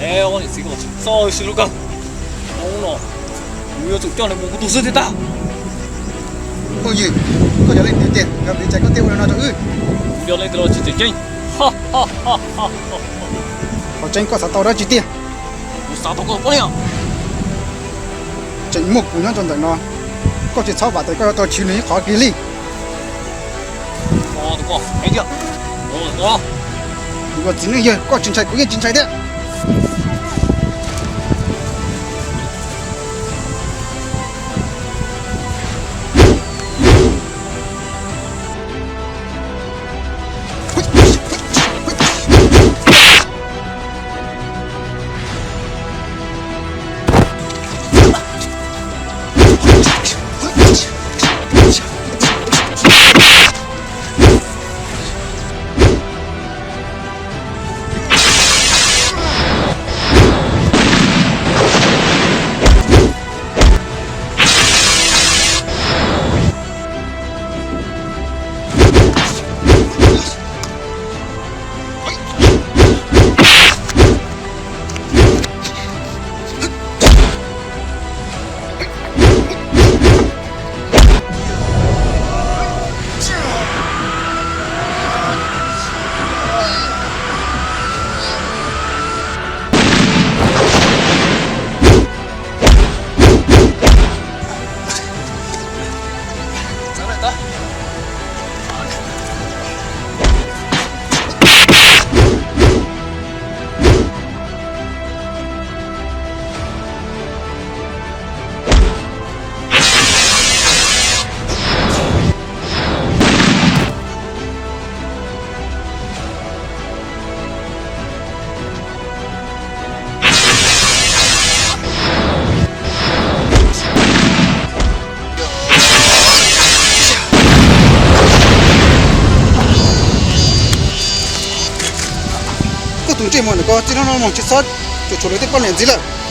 Es, ob niam txiv ko tsis txawj siab lub kawg. Hnub no kuv yuav tsum coj nws mus kuv tus xwb thiaj tag. Phooj ywg, koj yog leej twg tiag, yog vim li cas koj thiaj ua li no rau wb? Kuv yog leej twg los tsis tseem ceeb. Qhov tseeb koj xav tau dab tsi tiag? Kuv xav tau koj tus poj niam. Tseem muaj kuv nyob rau ntawm no, koj tsis txhob vam tias koj yuav tau chwv nws ib qho kiag li. Kuv ua txiv neej yawg, koj tsis ntshai kuv yeej tsis ntshai thiab. Koj tus ntsej muag ntawm ko txij no no mus tsis txhob cuam tshuam lawv tej poj niam ntxiv lawm.